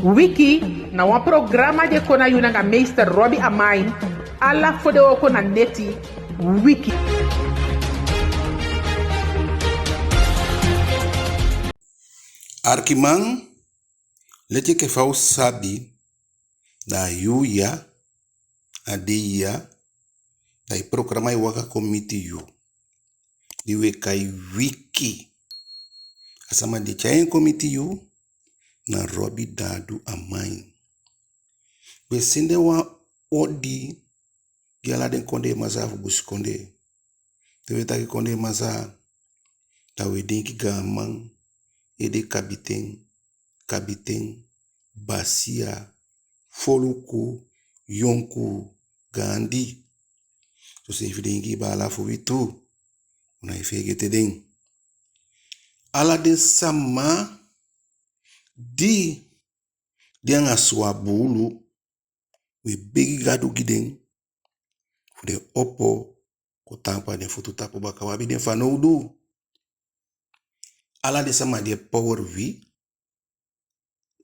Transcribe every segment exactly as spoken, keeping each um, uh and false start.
Wiki na wan programa di e kon na yu nanga meester Robbie Amain, ala fodewooko na neti. Wiki. Arkiman, leti enke fa u sabi, da a yuu ya, a dei ya, da i programa e waka kon miti yu, di u e kai Wiki. A sama di e tyai en kon miti yu, na Robbie Dadu Amain. U e sende wan odi gi ala den kondee masaa fu busikondee. Te u e taki kondee masaa, da u e denki gaaman, ede kabiten, kabiten, basiya, foluku, yonkuu, gaandi. Soseefi den Ingii baala fu wi tu, u nái feegete den. Ala den sama di de anga suwa buulu, u e begi Gadu gi den, fu den opo kon taampu a den futu tapu baka. U abi den fanowdu. Ala den sama di e power wi,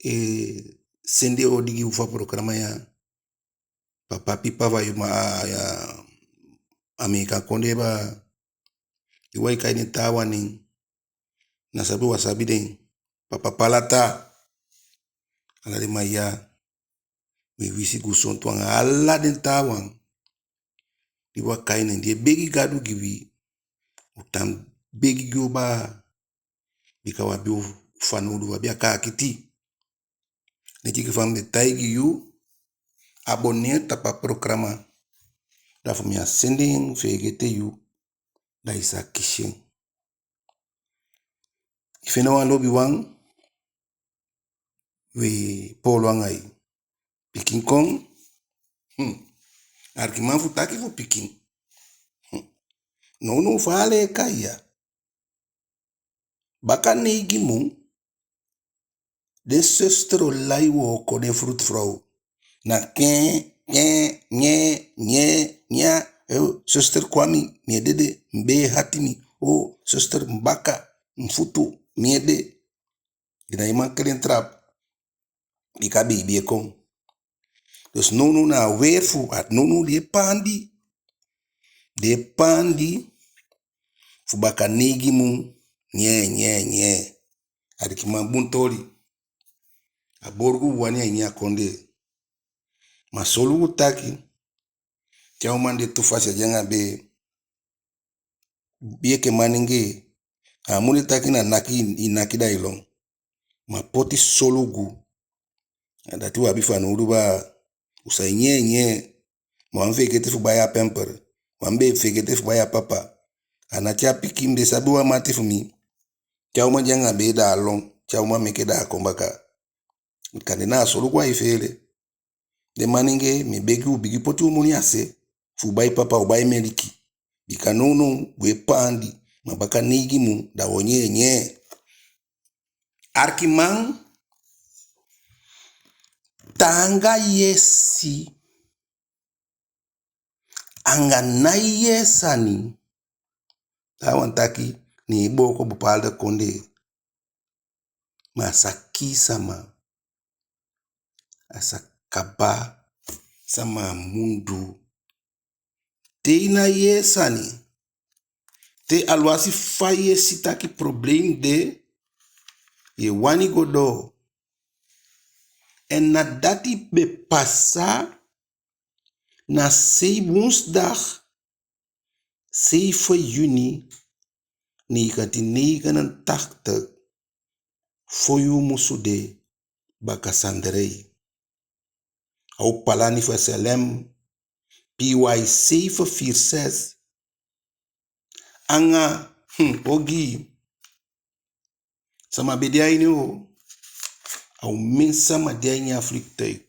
e sende odi gi u fu a programa ya. Papa Pipa fu a, a, Ameekan Kondee baa, di u á e kai den taawan nen, na sabi u á sabi den. Papa Palata, ala den man ya, mi wisi gusontu anga ala den taawan di u á kai nen, di e begi Gadu gi wi. U tan begi gi u baa, bika u abi u fanowdu, u abi a kaakiti. Neti enke fa mi be taigi yu, abonneer tapu a programa. Da fu mi á sende en feegete yu, da i sa kisi en. I fende wan lobiwan, u e poolo anga i. Pikin kon. Hmm. Arkiman, fu taki fu pikin. Hmm. Nownow fa a e kai ya. Baka neigi mun, den zuster o lai wooko, den vroedvrouw. Na ken, ken, nye, nye, nya. Eh, zuster, kon a mi, mi e dede, mi bee e hati mi. Oh, zuster, mi baka, mi futu, mi ede. I ná e man kelen trap. Bika beibi e kon. Dus nownow na a weer fu a, nownow den e paandi. Den e paandi fu baka neigi mun. Nye, nye, nye. Arkiman, bun toli. A borgu u wani a ini a kondee. Ma solugu taki, te a uman de tu fasi, a de anga bee. Bee enke manengee, a á mu de taki na naki i naki da i lon. Ma poti solugu. A dati u abi fanowdu baa. U sa e nye, nye. Ma u á mu feegete fu bai a pamper. U á mu be feegete fu bai a papa. A ná te a pikin, mi be sabi wan mati fu mi. Te a uman de anga bee, da a lon. Te a uman meke, da a kon baka. Kande na a solugu ai feele. Den manengee, mi e begi u, bigin poti u moni a se fu bai papa, u bai meliki. Bika nownow u e paandi, ma baka neigi mun da u o nye, nye. Arkiman, taanga yesi anga nái yee sani. Taawan taki, ne en booko bepaalde kondee. Ma a sa kii sama. A sa kaba sama a mundu. Te i ná yee sani, te alwasi fa yu e si taki probleem de, yu e wani go doo. En na dati be pasa na sei, woensdag zeven juni negentien negenentachtig, fo yuu musude, baka sandrei. A o Palani fu S L M, P Y zeven vier zes. Anga, hmm, ogii. Sama be de a ini o. A omen sama de a ini a vliegtuig.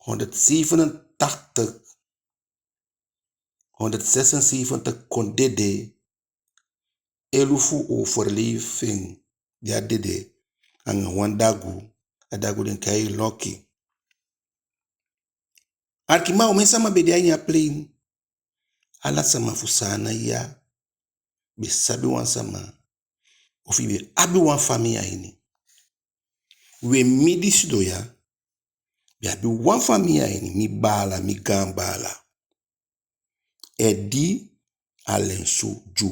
Honderdzevenentachtig, honderdzesenzeventig kon dede. Elufu overleven di á dede, anga wan dagu, a dagu den kai Lucky. Arkiman, omen sama be de a ini a plane. Ala sama fu Saanan ya be sabi wan sama, ofu i be abi wan famii a ini. We mi di sidon ya, be abi wan famii a ini, mi baala, mi gaan baala. Edi Alensu Dyu.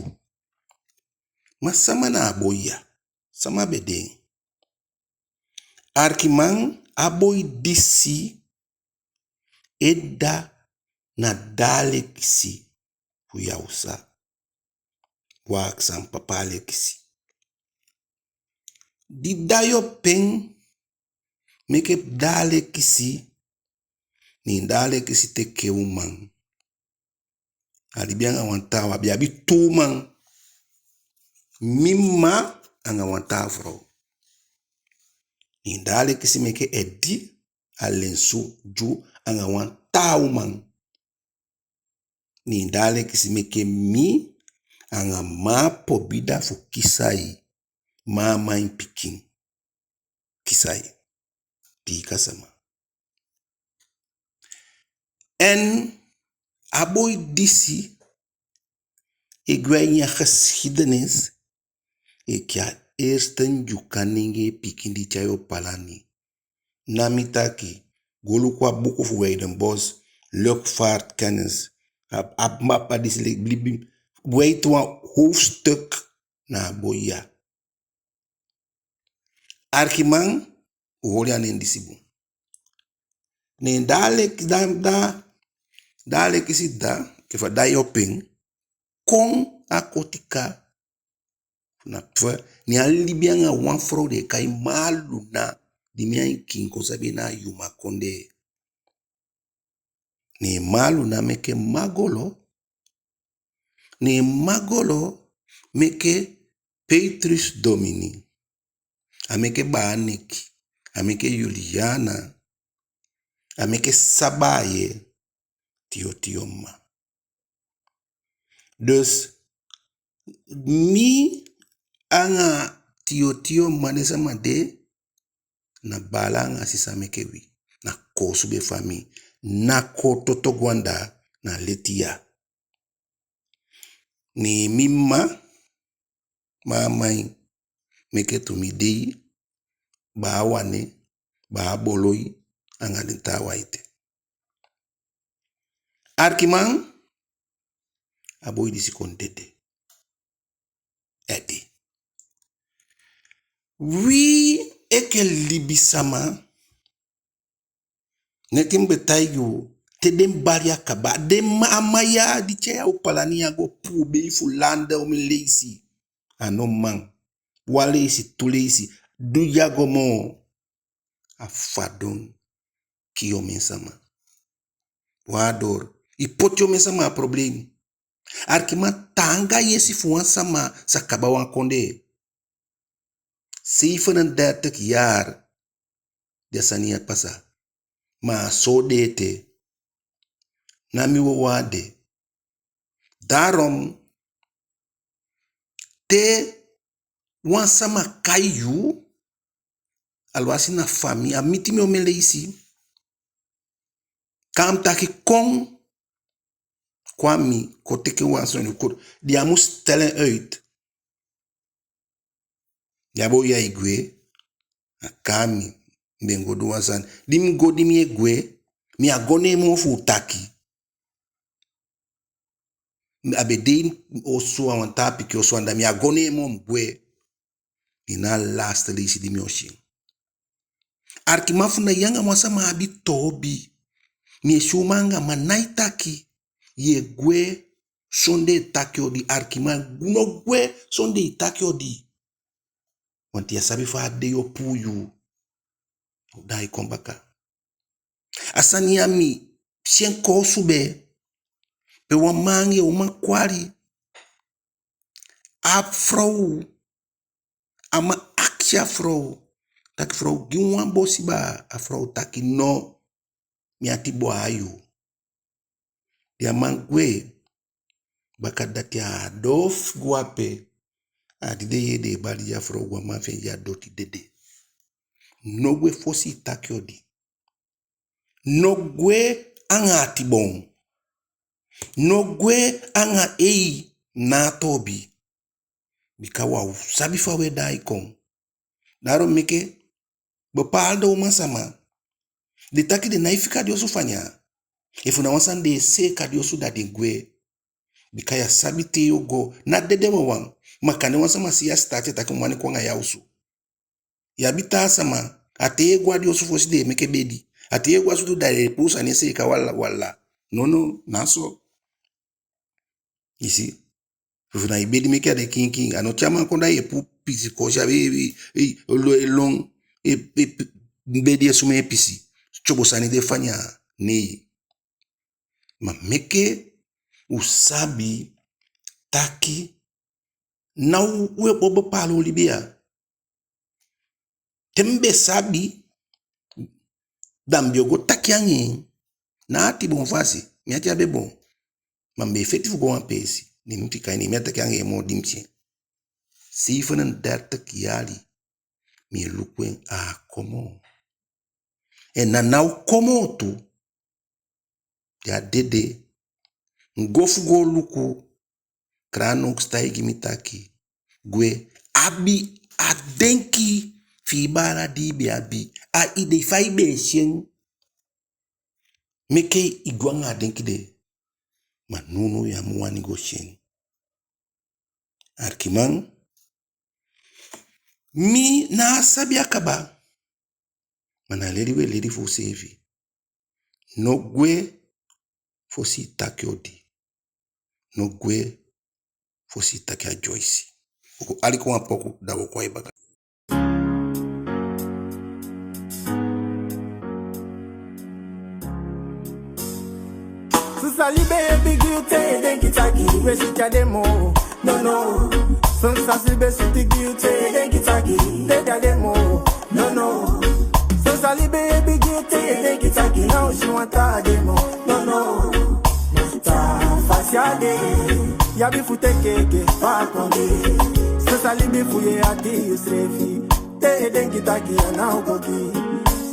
Ma sama na a boi ya? Sama be de en? Arkiman, a boi disi en dda na Dda Alekisi fu Yawsa. Waaksan, papa Alekisi. Di dda Yopen meke Dda Alekisi, ne Dda Alekisi teke uman. A libi anga wan taa uman, a be abi tu uman. Mi mma anga wan taa frow. Ne Dda Alekisi meke Edi Alensu Dyu anga wan taa uman. Ne Dda Alekisi meke mi anga Ma Pobida fu Kisai, Ma Amain pikin. Kisai. Piika sama. En a boi disi e gwe a ini a geschiedenis enke a eerste Ndyuka nengee pikin di tyai opalani. Na mi taki, go luku a buku fu Weidenbos, Luchtvaartkennis. A, a mapa disi libi, weiti wan hoofdstuk na a boi ya. Arkiman, u holi a nen disi bun. Ne Dda Alek-, Dda, Dda, Dda Alekisi dda, enke fa Dda Yopen, kon a Kotika. Na fa, ne a libi anga wan frow den e kai Ma Luna, di mi ain kiin kon sabi en na a Yuma kondee. Ne Ma Luna meke Ma Golo. Ne Ma Golo meke Petrus Domini. A meke Baa Neki. A meke Juliana. A meke Sabaaye, Tiyotiyo mma. Dus mi anga Tiyotiyo mma, den sama de, na baala anga sisa meke wi. Na koosube famii. Na koototo go anda, na leti ya. Ne mi mma, Ma Amain, meke tu mi dei, Baa Wane, Baa Boloi, anga den taawan ete. Arkiman, a boi disi kon dede. Ede. Wi enke libisama, neti mi be taigi u, te den bali a kaba, den ma-, a man ya di tyai a opalani ya go puu bei fu landa omen leisi. A no man. Wan leisi, tu leisi, du ya go moo. A fadon kii omen sama. Waardoor i poti omen sama a probleem. Arkiman, taanga yesi fu wan sama sa kaba wan kondee. Zevenendertig jaar di a sani ya pasa. Ma a so de ete. Na mi wawan a de. Daarom, te wan sama kai yu, alwasi na famii, a miti mi omen leisi. Kan mi taki kon, kon a mi, kon teke wan soni, kon, den á mu stellen uit. Di a boi ya e gwe, a kai mi, mi be go du wan sani. Di mi go, di mi e gwe, mi á go ne en moo fu taki. A be de ini osu, a wan taa pikin osu anda, mi á go ne en moo, mi gwe. Ini a laatste leisi di mi o si en. Arkiman, fu na yu anga wan sama abi toobi. Mi e si uman anga man nái taki. Yu e gwe sondee taki odi, arkiman, no gwe sondee taki odi. Want yu á sabi fa a dei o puu yu. Da i kon baka. A sani ya mi si en koosube. Pe wan man anga en uman kwali. A frow, a man akisi a frow taki: "Frow, gi mi wan bosi baa." A frow taki: "No, mi ati boon a yu." Di a man gwe, bakadati a doo fu go ape, a di den yee den e bali a frow, wan man fi en de a doti dede. No gwe fosi i taki odi. No gwe anga ati boon. No gwe anga ei na toobi. Bika u á sabi fa u e daai kon. Daarom meke bepaalde uman sama, den taki den nái fika den osu fanya. Efu na wan sani den e seeka den osu, da den gwe. Bika yu á sabi te yu o go, ná dede wawan. Ma kande wan sama si yu a sitaati, a taki mi wani kon anga yu a osu. Yu abi taa sama, a te yu e go a den osu fosi den e meke bedi. A te yu e go a sutuu, da den e puu sani e seeka wala wala. Nono, ná so. I si? Efu na i bedi meke a de kiinkiin, a no te a man kon da yu e puu pisi koosi, a be, e, e, e lon, e, e, bedi e sumee pisi. Tyobo sani de fanya, nei. Ma meke u sabi taki ná u e bo bepaal u libi ya. Te mi be sabi, da mi be o go taki anga en na ati boon fasi, mi ati á be boon. Ma mi be e feti fu go wan peesi, ne mi fika en, ne mi á taki anga en moo di mi si en. Zevenendertig yali mi e luku en, a á kon moo. En na now kon moo tu, di a dede, mi go fu go luku, Kranoks taigi mi taki, gwe, abi a denki fi i baala di i be abi, a idei fa i be e si en, meke i go anga a denki de. Ma nownow ya mi wani go si en. Arkiman, mi ná a sabi a kaba, ma na leli u e leli fu useefi. No gwe fosi i taki odi. No gwe fosi i taki a dyoisi. U go aliki wan poku, da u o kon baka. Sosa libi e bigi u te i e denki taki we switi a de moo. No, no. Sosa libi e switi gi u te i e denki taki dede á de moo. No, no. Sosa libi e bigi u te i e denki taki ná o si wan taa de moo. No, no. Taa fasi a de, i abi fu teke enke fa a kon de. Sosa libi fu yu e ati yuseefi te i e denki taki a ná o go gi.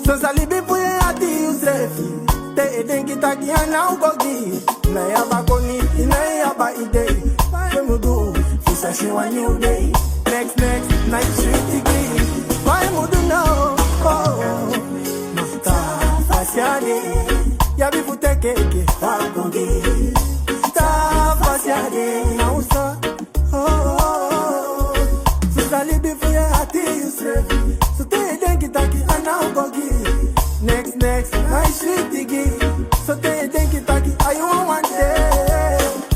Sosa libi fu yu e ati yuseefi te i e denki taki a ná o go gi. Nái abi koni, i nái abi idei. Fa i mu du fu sa si wan nyun dei? Next, next, nái switi gi. Fa i mu du now? Oh, oh. Taa fasi a de, i abi fu teke enke fa a kon de. Taa fasi a de, na u sa. Oh, oh, oh. Sosa libi fu yu e ati yuseefi, so te i e denki taki a ná o go gi. Next, next, nái switi gi. So te i e denki taki a yu wan wan de.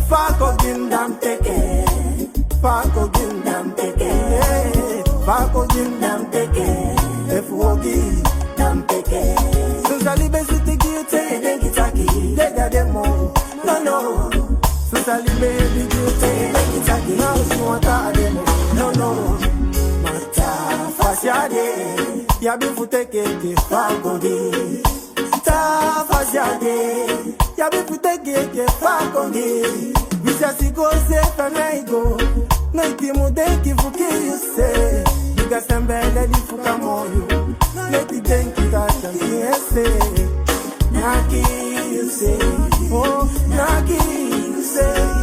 Fa a kon gi, da mi teke. Fa a kon gi, da mi teke. Fa a kon gi, da mi teke. Efu ogii, da mi teke. Sosa libi e switi gi u te i e denki taki dede á de moo. No, no. Sosa libi e bigi u te i e denki taki ná o si wan taa de moo. No, no. Ma taa fasi a de, i abi fu teke enke fa a kon de. Taa fasi a de, i abi fu teke enke fa a kon de. Wi sa si go se fa nái go. Noiti mu denki fu kii yuseefi. Bika sembe leli fu kamo yu. Noiti denki taki a kii yuseefi. Ná kii yuseefi. Oh, ná kii yuseefi.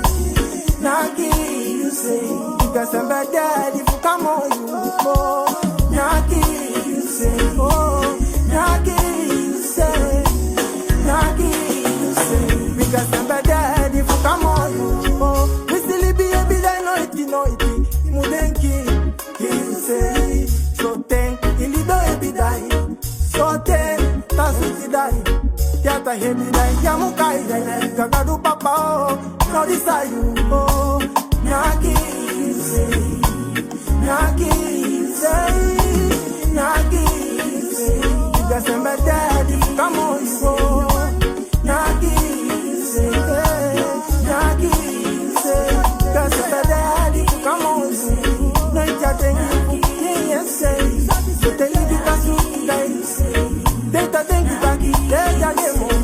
Ná kii yuseefi. Bika sembe leli fu kamo yu. Oh, ná kii yuseefi. Oh, ná kii yuseefi. Ná kii yuseefi. Bika sembe leli fu kamo yu. Oh, wi si libi e bi dai noiti, noiti. I mu denki kii yuseefi. Soten i libi e bi dai. Soten ta switi dai. Te a ta hebi dai, ya mu kai dai. Gadu papa o, no disa yu o. Ná kii yuseefi. Ná kii yuseefi. Ná kii yuseefi. Bika sembe leli fu kamo yu o. Ná kii yuseefi. Ná kii yuseefi. Bika sembe leli fu kamo yu. Noiti a denki fu kii yuseefi. Soten i libi ta switi dai. Te i ta denki taki dede á de moo.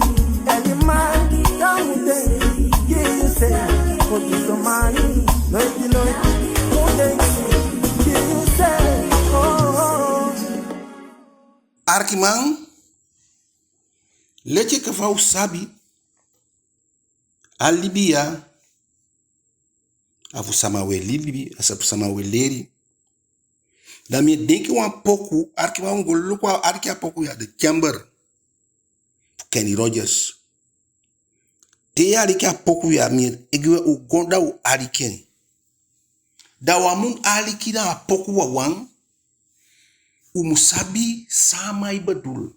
Any man, ya mu denki gi yuseefi. Fu gi somebody. Noiti, noiti mu denki gi yuseefi. Oh, oh. Arkiman, leti enke fa u sabi, a libi ya, a fu sama u e libi, a fu sama u e leli. Da mi e denki wan poku, arkiman, u go luku, aliki a poku ya, The Gambler, Kenny Rogers. Te i aliki a poku ya, mi e gi u, u go da u aliki en. Da u á mu aliki na a poku wawan, u mu sabi san a man e bedoel.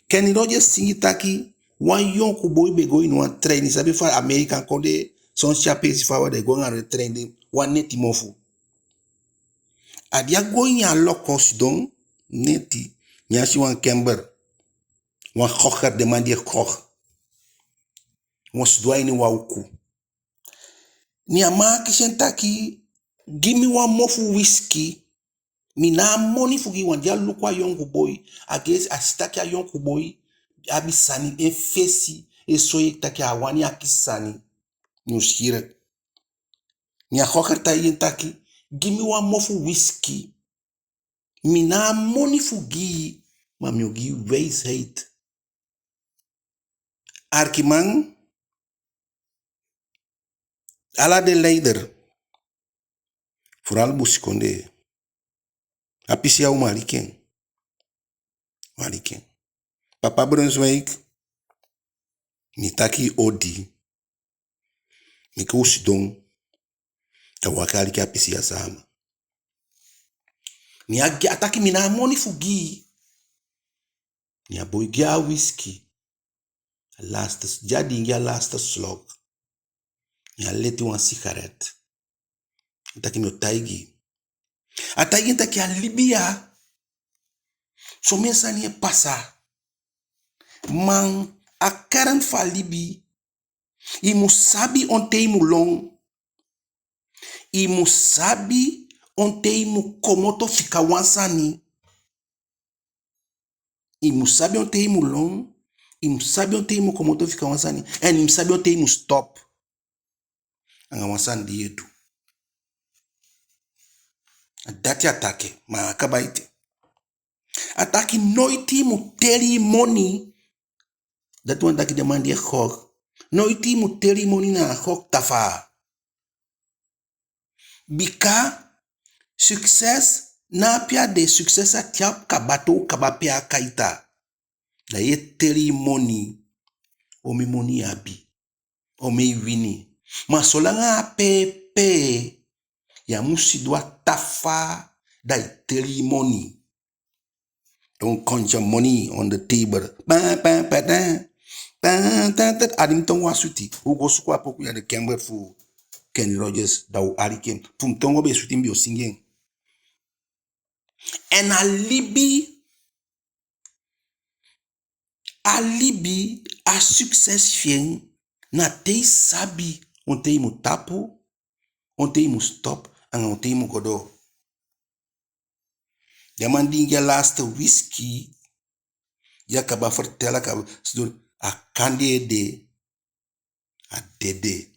Kenny Rogers singi taki, wan yonku boi be go ini wan trein, i sabi fa American kondee, son se a peesi fa wan den e go anga den trein, den wan neti mofu. A di a go ini a loko sidon, neti, ne a si wan gambler, wan gokker, den man di e gok. Wan sidon a ini wan uku. Ne a man akisi en taki, gi mi wan mofu wisiki, mi ná a moni fu gi i. Want di a luku a yonku boi, a gesi, a si taki a yonku boi abi sani, en fesi e soi taki a wani akisi sani. Nieuwsgierig. Ne a gokker taigi en taki, gi mi wan mofu wisiki. Mi ná a moni fu gi i, ma mi o gi i wijsheid. Arkiman, ala den leider, vooral busikondee, a pisi ya u mu aliki en. U aliki en. Papa Brunswijk, mi taki odi, meke u sidon, da u waka aliki a pisi ya sama. Ne a gi, a taki mi ná a moni fu gi i. Ne a boi gi en a wisiki. A laatste, di a diingi a laatste slok, ne a leti wan sigaret. A taki mi o taigi i. A taigi en taki a libi ya, somen sani e pasa. Ma a kern fu a libi, i mu sabi on ten i mu lon. I mu sabi on ten i mu komoto fika wan sani. I mu sabi on ten i mu lon, i mu sabi on ten i mu komoto fika wan sani, en i mu sabi on ten i mu stop anga wan sani di i e du. A dati a taki, ma a á kaba ete. A taki noiti i mu teli i moni. Dati wani taki den man di e gok, noiti i mu teli i moni na a gok tafaa. Bika succes ná ape a de, succes a tyapu kaba te u kaba pe a kaita. Da yu e teli i moni, omen moni i abi, omen i wini. Ma solanga a pepe, yu á mu sidon a tafaa da i teli i moni. Don't count your money on the table. Pa, pa, pa, ta. Pa, ta, ta. A di mi tongo a switi. U go suku a poku ya, The Gambler fu Kenny Rogers, da u aliki en. Fu mi tongo be switi mi be o singi en. En a libi, a libi, a succes fi en, na te i sabi on ten i mu tapu, on ten i mu stop, anga on ten i mu go doo. Den man diingi a laatste wisiki, di a kaba fertel, a kaba sidon, a kande ede, a dede.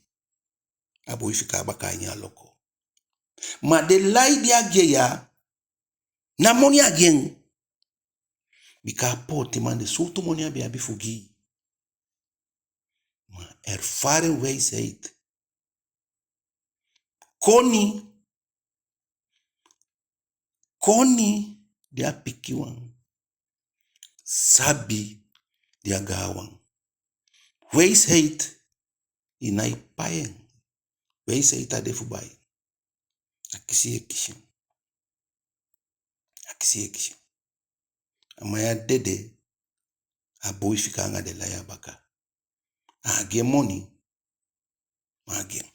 A boi fika a baka a ini a loko. Ma den lai di a gi en ya, ná moni a gi en. Bika a pootiman de, sowtu moni a be abi fu gi i? Ma ervaren wijsheid. Koni, koni di a pikiwan, sabi di a gaanwan. Wijsheid, i nái pai en. Wijsheid á de fu bai. A kisi i e kisi en. A kisi i e kisi en. A man ya dede, a boi fika anga den lai a baka. A á gi en moni, ma a gi en.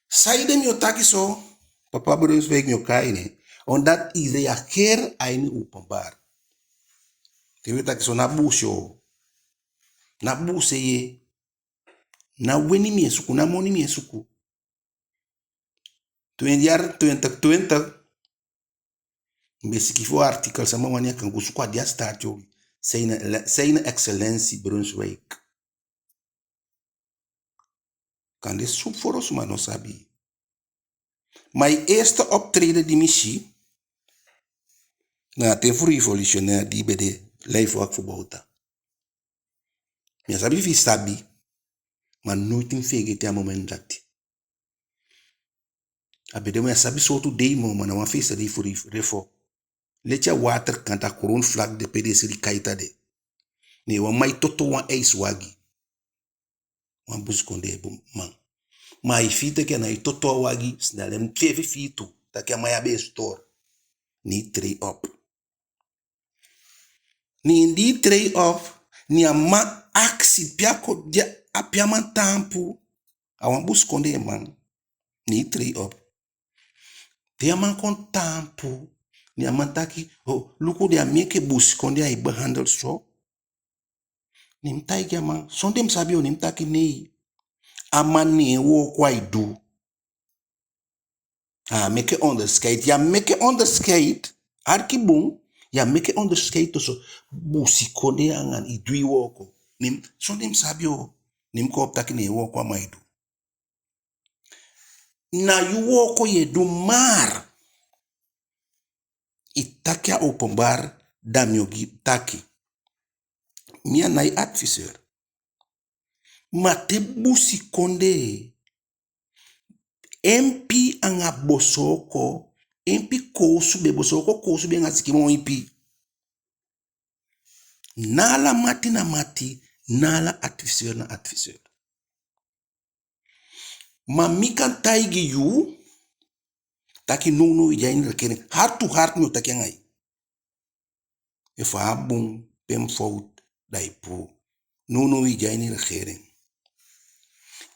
Saide mi o taki so, papa Brunswijk, mi o kai en? Omdat i reageer a ini openbaar. Te wi e taki so, ná buuse o. Ná buuse ye. Ná weni mi e suku, ná moni mi e suku. Twen-, yali twintig twintig, mi be sikiifi wan artikel, sama wani a kan go suku a di a sitaati o. Zijn, Zijn Excellentie Brunswijk. Kande son folo suma no sabi. Ma i eerste optreden di mi si, na a ten fu revolutionair di i be de lijfwacht fu Bouta. Mi á sabi efi i sabi, ma noiti mi feegete a moment dati. A be de, mi á sabi sowtu dei moo, ma na wan feestadei fu Refo. Leti a waterkant, a Kroonvlag de, pe den e seli kaita de. Ne wan man e toto wan ijswagi. Wan busikondee man. Ma ai fii taki a nái toto a wagi, snel en feifi fii tu. Taki a man ya be e stori. Ne i trei op. Ne di i trei op, ne a man akisi pe a kon, di a, a pe a man taampu. A wan busikondee man. Ne i trei op. Te a man kon taampu, ne a man taki: "O, luku, da a mi enke busikondee ai behandel so?" Ne mi taigi a man: "Sondee mi sabi o." Ne mi taki: "Nei. A man, ne en wooko ai du. A á meke onderscheid. Yu á meke onderscheid. Arki bun. Yu á meke onderscheid tussen busikondee anga i, du i wooko." Ne mi: "Sondee mi sabi o." Ne mi kon op taki: "Ne en wooko a man e du." Na yu wooko yu e du, maar i taki a openbaar, da mi o gi taki. Mi a nái adviseur. Ma te busikondee, empi anga bosooko, empi koosube, bosooko koosube anga sikin moo empi. Ná ala mati na mati, ná ala adviseur na adviseur. Ma mi kan taigi yu taki nownow i de a ini regering. Hart to hart mi o taki anga i. Efu a á bun, pe mi fowtu, da i puu. Nownow i de a ini regering.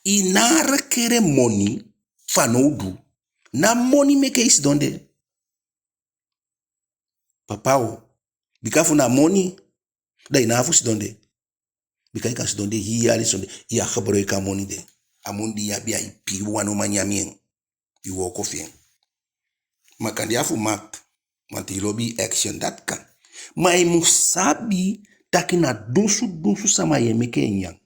I ná a regering moni fanowdu. Ná moni meke i sidon de. Papa o, bika efu na moni, da i ná a fu sidon de. Bika i kan sidon de hii yali sidon de, i á gebruik a moni de. A moni di i abi, ai pii, wan uman nyan en. I wooko fi en. Ma kande a fu makti, want i lobi action, dati kan. Ma i mu sabi taki na dunsu dunsu sama yu e meke e nyan.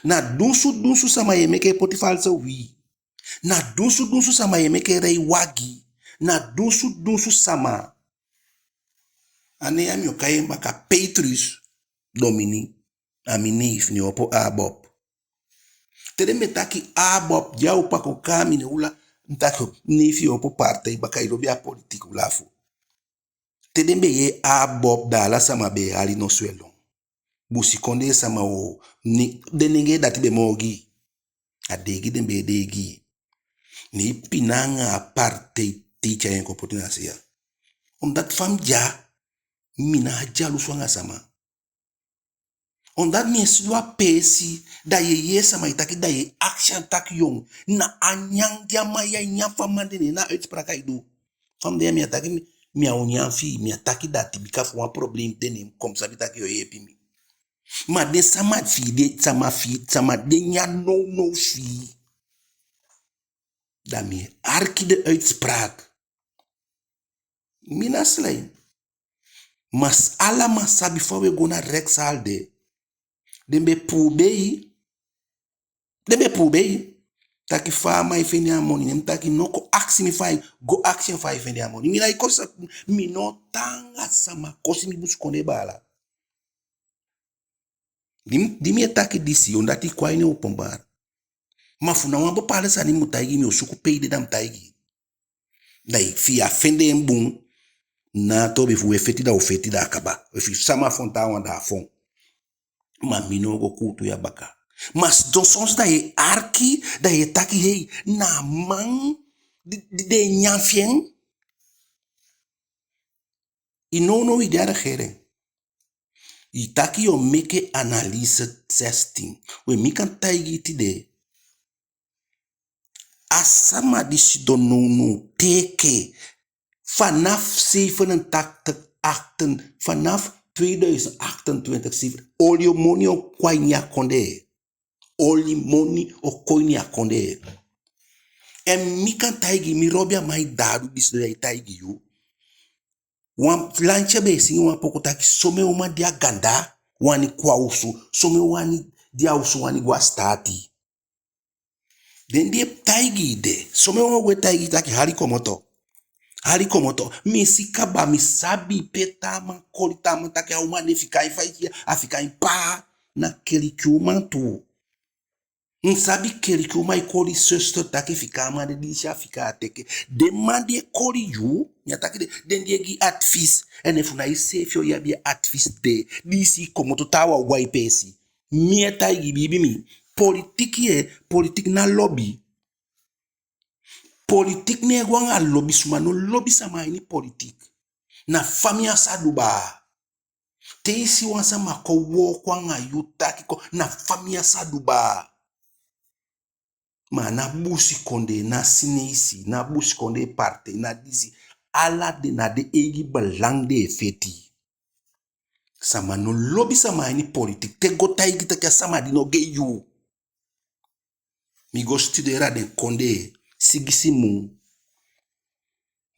Na dunsu dunsu sama yu e meke e poti falsi uwii. Na dunsu dunsu sama yu e meke e rei wagi. Na dunsu dunsu sama. A nen ya mi o kai en baka, Petrus Domini. A mi neef, ne en opo Abob. Te den be taki Abob, di a opo a kon kai mi, ne ula, mi taki: "Neef, yu opo partij baka, i lobi a politiek, u lafu." Te den be yee Abob, da ala sama be e hali nosu e lon. Busikondee sama o, ni, den nengee dati be moo ogii. A deigi den be e deigi. Ne i pina anga a partij te i tyai en kon poti na se ya. Omdat fa mi de ya, mi ná a dyalusu anga sama. Omdat mi e sidon a peesi, da yu e yee sama e taki, da yu e akisi en taki yon. Na a nyan di a man ya e nyan fu a man de, ne na a uitspraak ai du. Fa mi de ya mi á taki mi, mi á o nyan fi i, mi á taki dati, bika efu wan probleem de, ne mi kon, mi sabi taki yu o yeepi mi. Ma den sama fi i de, sama fi i, sama de nyan nownow fi i. Da mi e arki den uitspraak. Mi ná slijm. Ma s-, ala man sabi fa u e go na rechtszaal de. Den be pubei. Den be pubei. Taki fa a man e fende a moni. Ne mi taki: "No kon akisi mi fa i, go akisi en fa i fende a moni." Mi nái kosi, mi no tan anga sama kosi mi busikondee baala. Di mi, di mi e taki disi, omdat i kon a ini openbaar. Ma efu na wan bepaalde sani mi mu taigi i, mi o suku pe i de, da mi taigi i. Da efi i á fende en bun, na a toobi, efu u e feti, da u feti, da a kaba. Efu sama fon taawan, da a fon. Ma mi no o go kuutu ya baka. Ma s-, don soms da yu e arki, da yu e taki: "Hei, na a man di, di den e nyan fi en." I nownow i de a regering. I taki yu o meke analyse zestien. We, mi kan taigi i tide. A sama di sidon nownow teke, vanaf zevenentachtig, achten, vanaf tweeduizend achtentwintig, zeven, oli moni o kon a ini a kondee. Oli moni o kon a ini a kondee. En mi kan taigi, mi lobi a man e daadu disi, da ai taigi yu. Wan lantya be e singi wan poku taki: "Somen uman di a ganda wani kon a osu, somen uman di a osu wani go a sitaati." Den di e taigi i de, somen uman o go e taigi i taki: "Hali komoto. Hali komoto." Mi si kaba, mi sabi pe taa man koli taa man taki a uman de fika en fa i si ya, a fika en paa, na keliki uman tu. Mi sabi keliki uman e koli zuster taki fika a man de, di i si a fika a teke. Den man di e koli yu, mi á taki den, den di e gi advies. En efu na iseefi o abi a advies de, di i si i komoto, taawan o go a i peesi. Mi e taigi i, biibi mi. Politiki, e, politiki ná lobi. Politiki ná e go anga lobi, suma no lobi sama a ini politiki. Na fa mi á sa du baa. Te i si wan sama kon wooko anga yu taki kon, na fa mi á sa du baa. Ma ná busikondee, ná Sineisi, ná busikondee partei, ná disi. Ala den na den eigi belang den e feti. Sama no lobi sama a ini politiki. Te go taigi taki a sama di no gei yu. Mi go studeri a den kondee, sigisi mun.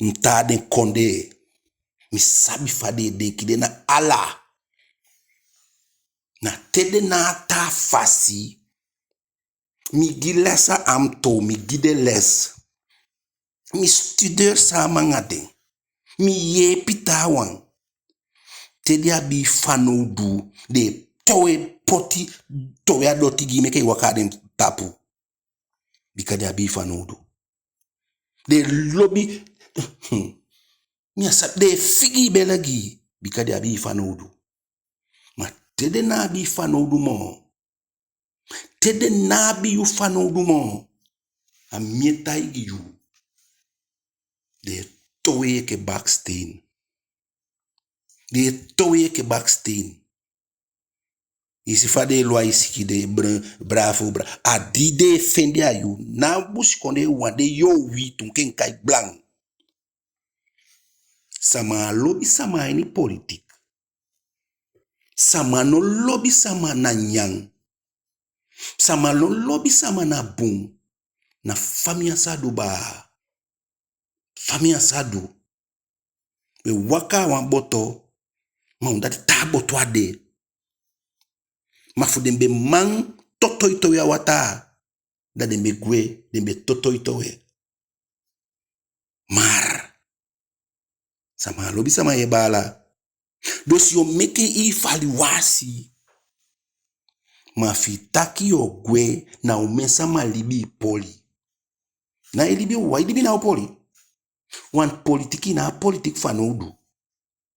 Mi tan a den kondee. Mi sabi fa den e denki, den na ala. Na te den na a taa fasi. Mi gi les a AMTO, mi gi den les. Mi studeri sama anga den. Mi yeepi taawan. Te den abi i fanowdu, den e towe poti, towe a doti gi i meke i waka a den tapu. Bika den abi i fanowdu. Den lobi, mi á sabi, den e figi i bele gi i, bika den abi i fanowdu. Ma te den ná abi i fanowdu moo, te den ná abi yu fanowdu moo, a mi e taigi yu. Den e towe i enke baksteen. Den e towe i enke baksteen. I si fa den e lon a i sikin, den e bra-, bravo, bra-, a di den e fende a yu, ná busikondee wan, den yowi tu, mi kan kai blan. Sama á lobi sama a ini politiki. Sama no lobi sama na nyan. Sama no lobi sama na bun. Na fa mi á sa du baa. Fa mi á sa du. Mi e waka a wan boto, ma u dati taa boto a de. Ma fu den be man toto i towe a wataa, da den be gwe, den be toto i towe. Maar sama á lobi sama, ye baala. Dus yo meke i faliwasi. Ma fi i taki yo gwe, na omen sama libi i poli. Na i libi, wan i libi ná o poli. Want politiki, na a politiki fanowdu.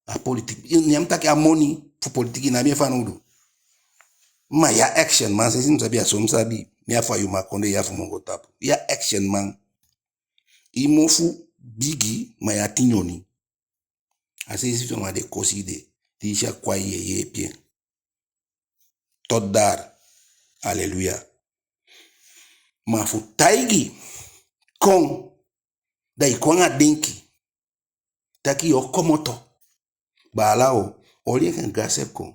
A politiki, ne mi taki a moni fu politiki na mi e fanowdu. Ma ya action man, sensi mi sabi, a so mi sabi. Mi a fu a Yuma kondee, ya fu Mungo Tapu. Ya action man. I mofu bigi, ma ya tinyoni. A sensi fu a man de kosi i de. Di i si a kwai, ye yeepi en. Tot daar. Aleluya. Ma fu taigi, kon, da i kon anga denki taki yo komoto. Baala o, oli enke gasi e kon.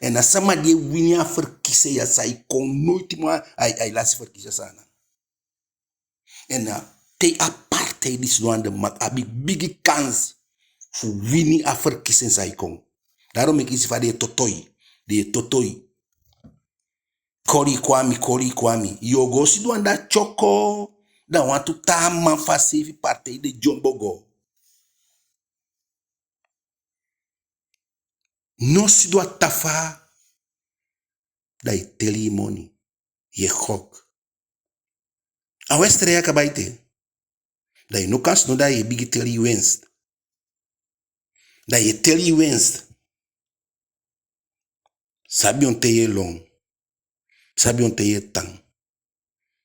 En a sama di e wini a verkiezing ya, sa e kon noiti moo, ai, ai lasi verkiezing ya, Saanan. En na te a partij di sidon aan de macht abi bigi kans fu wini a verkiezing sa e kon. Daarom meke i si fa den e totoi, den e totoi. Koli Kwame, koli Kwame. Yo go sidon anda tyoko, da wantu taa man fu a seefi partij de dyombo go. No sidon a tafaa, da i teli i moni, ye gok. A wedstrijd ya kaba ete. Da i no kan sidon, da ye bigin teli i winst. Da ye teli i winst. Sabi on ten ye lon. Sabi on ten ye tan.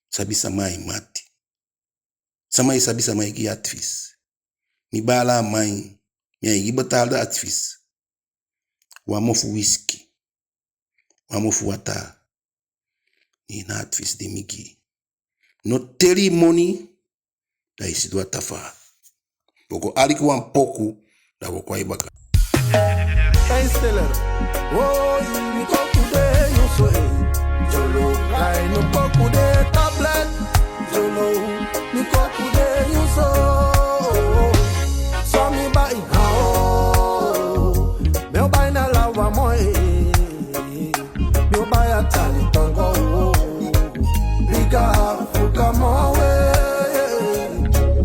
Sabi sama a i mati. Sama i sabi, sama e gi advies. Mi baala, a man, mi á e gi betaalde advies. Wan mofu wisiki, wan mofu wataa. Ne na advies di mi gi. No teli i moni, da i sidon a tafaa. Wo go aliki wan poku, da wo kon a i baka. Pijnstiller. Woi, mi koku de yu so, eh. Jolo, kai no koku de tablet. Jolo, mi koku de yu so. So mi bai, ah, oh. Mi o bai na lawa moi. Mi o bai a tyali tongo. Bika Afrika moi.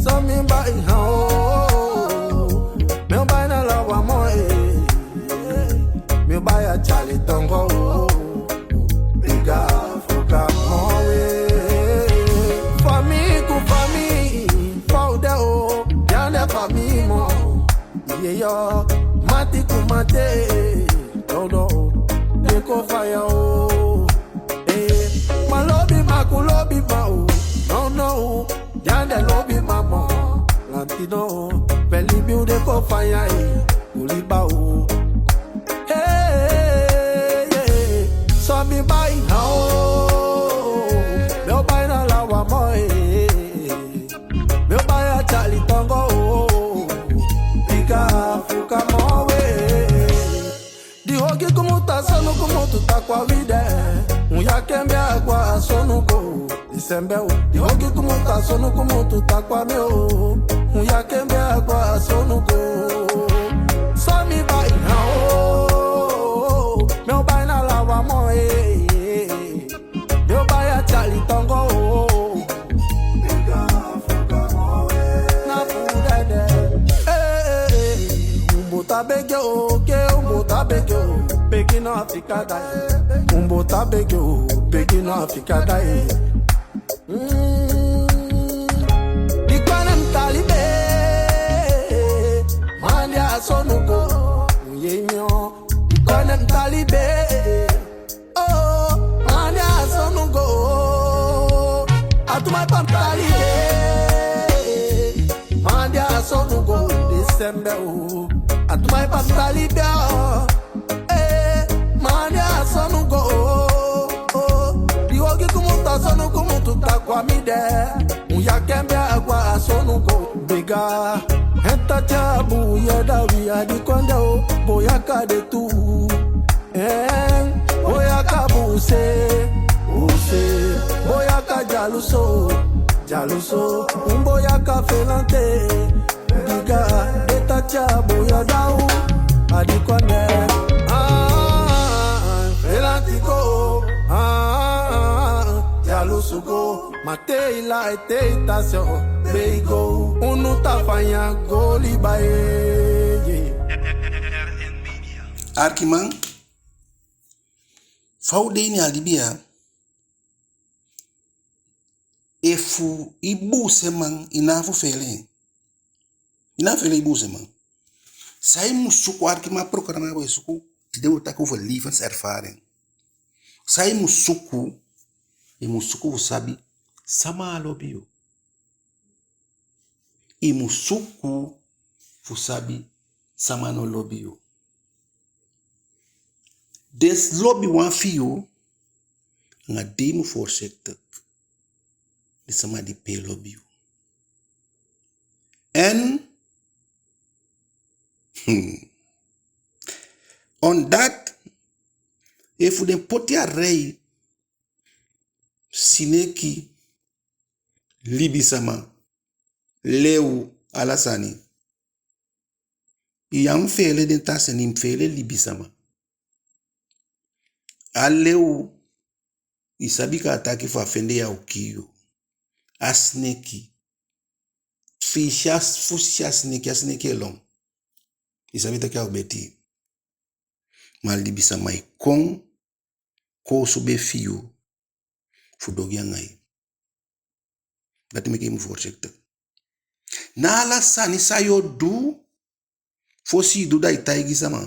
So mi bai, ah, oh. Mi o bai na lawa moi. Mi o bai a tyali tongo. Bika Afrika moi. Eh, no, no, den kon faya o. Eh, ma lobi ma ku lobi ma o. No, no, ya de lobi ma mo. Lanti no, beli mi u den kon faya e. Ku liba o. Eh, eh, so mi bai na o. Mi o bai na lawa mo e. Mi o bai a tyali tongo o. Bika fuka mo we. Di hogi kumuta sonu kumutu takwa wide. Muya kembe agwa sonu go. Disembe o. Di hogi kumuta sonu kumutu takwa mi o. Muya kembe agwa sonu go. So mi bai na o. Mi o bai na lawa mo e. Yo baya tyali tongo o. Na fu dede. Eh, eh, eh. Umbo tabege o, ke umbo tabege o. Begi na Afrika dai. Umbo tabege o, begi na Afrika dai. Mm. Di kwanem talibe. Mandi a sonu go. Uye nyo. Di kwanem talibe. Oh, mandi a sonu go. A tuma i pantali de. Mandi a sonu go. Disembe o. A tuma i pantali de. Eh, mandi a sonu go. Oh, di hogi kumuta sonu kumutu takwa mi de. Muya kembe agwa a sonu go. Biga. Henta tyabu ye dawi a di konde o. Boyaka de tu. Eh, boyaka buse, buse, boyaka dyaluso, dyaluso, un boyaka felante, biga, deta tya boya dau, a di konde, ah, felanti go, ah, dyalusu go, ma te i lai te i tasi o, bei go, unu ta fanya go liba e, ye. Arkiman, fa u de ini a libi ya, efu i buuseman, i ná a fu feele en. I ná a feele i buuseman. San i mu suku, arkiman, programa bo e suku, tide u o taki over levenservaring. San i mu suku, i mu suku fu sabi sama á lobi yu. I mu suku fu sabi sama no lobi yu. Den lobiwan fi yu, anga den i mu voorzichtig. Den sama di pe lobi yu. En, hmm, omdat, efu den poti a rei, sineki, libisama, lew, ala sani. I á mu feele den taa sani, i mu feele libisama. A lew, i sabi kaa taki fu a fende yu a o kii yu. A sineki, fi i si a, fu si a sineki, a sineki e lon. I sabi taki a o beti. Ma libisama e kon, koosube fi yu, fu du ogii anga yu. Dati meke i mu voorzichtig. Na ala sani san yu o du, fosi i du da i taigi sama.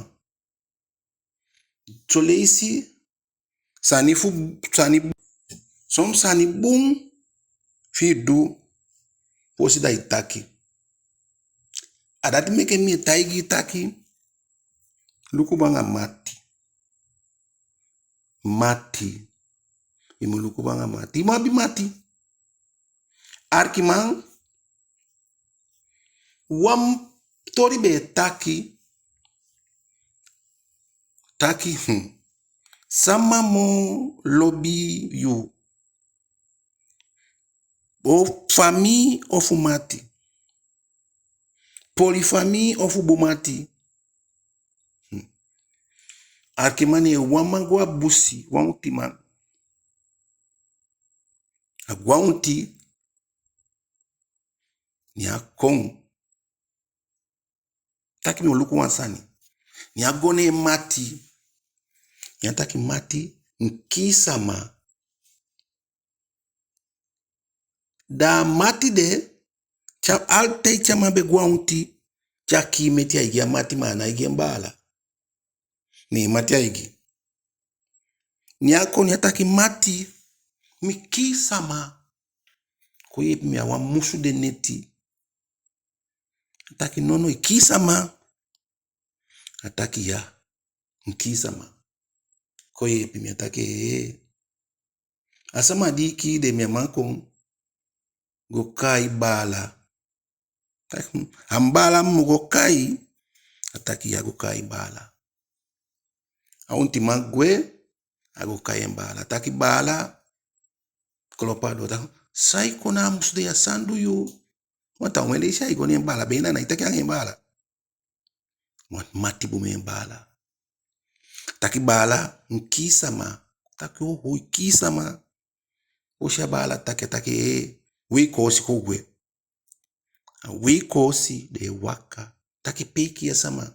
Son leisi sani fu, sani, son sani bun fi i du, fosi da i taki. A dati meke mi e taigi i taki, luku bun anga mati. Mati. I mu luku bun anga mati. I mu abi mati. Arkiman, wan toli be e taki, taki, hmm, sama moo lobi yu? O famii ofu mati? Poli famii ofu bun mati? Hmm. Arkiman, ne wan man go a busi, wan ontiman. A go a onti, ne a kon. Taki mi o luku wan sani. Ne a go ne en mati. Ne a taki: Mati, mi kii sama. Da a mati de, te a, altijd te a man be go a onti, te a kii meti ai gi a mati, ma a nái gi en baala. Ne mati aigi. Ne a kon, ne a taki: Mati, mi kii sama. Kon yeepi mi, a wan musu de neti. A taki: Nono, i kii sama? A taki: Ya, mi kii sama. Kon yeepi mi. A taki: Ee. A sama di i kii de, mi á man kon go kai baala. A taki: A mi baala mi mu go kai? A taki: Ya, go kai baala. A ontiman gwe, a go kai en baala. A taki: Baala, kolopu a doo. A taki: San i kon na a musu de ya, san du yu? Wan taa omen leisi ai go ne en baala, be na na i taki anga en baala. Wan mati bun mi en baala. A taki: Baala, mi kii sama. A taki: Oho, i kii sama? Osi a baala taki, a taki: Ee, wei koosi kon gwe. A wei koosi den e waka. A taki: Pe i kii a sama?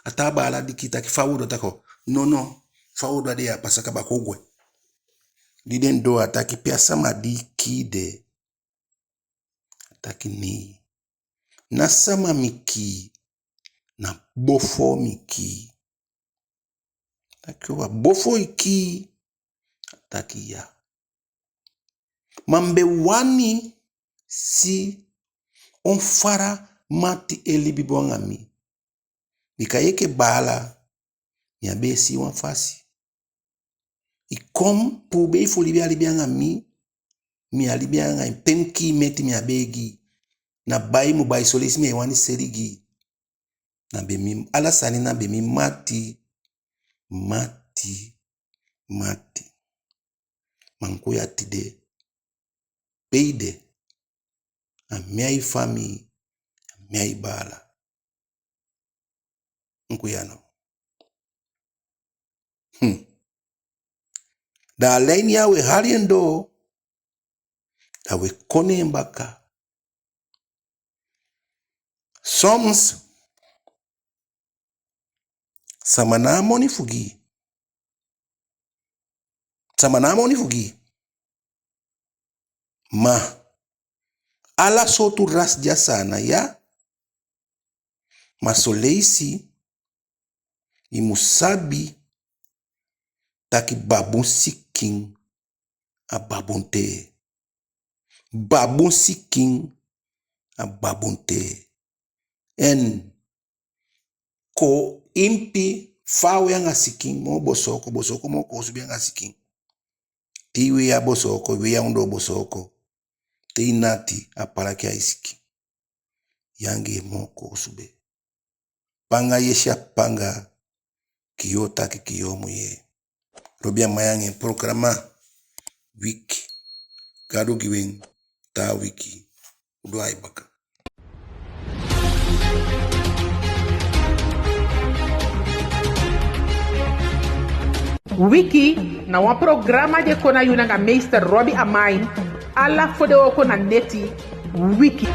A taa baala di kii taki: Fa u o du? A taki: Nono, fa u o du, a de ya, a pasa kaba, kon gwe. Di den doo, a taki: Pe a sama di i kii de? A taki: Nei. Na sama mi kii, na bofoo mi kii. A taki: Owa, bofoo i kii? A taki: Ya. Ma mi be wani si on fala mati e libi bun anga mi. Bika yu enke baala, mi á be e si wan fasi. I kon puubei fu libi a libi anga mi, mi á libi anga en. Pe mi kii meti, mi á be e gi. Na bai i mu bai, son leisi mi e wani seli gi i. Na be mi, ala sani na be mi mati, mati, mati. Ma kon ya tide, pe i de, a mi a i famii, a mi a i baala. Nkuya no. Hmm. Da a lei ya we hali en doo, da we kon ne en baka. Soms, sama ná a moni fu gi i. Sama ná a moni fu gi i. Ma ala sowtu ras de a Saanan ya. Ma son leisi i mu sabi taki babun sikin a babun tee. Babun sikin a babun tee. En koo impi faawe anga sikin moo bosooko, bosooko moo koosube anga sikin. Te i wei a bosooko, i wei a ondoo bosooko. Te i nati, a palaki a i sikin. Yu anga en moo koosube. Panga yesi a panga, kiyoo taki kiyoo mu yee. Robi Amain anga en programa Wiki. Gadu gi wi en taa wiki. U doo a i baka. Wiki na wan programa di e kon na yu nanga meester Robi Amain, ala fodewooko na neti. Wiki.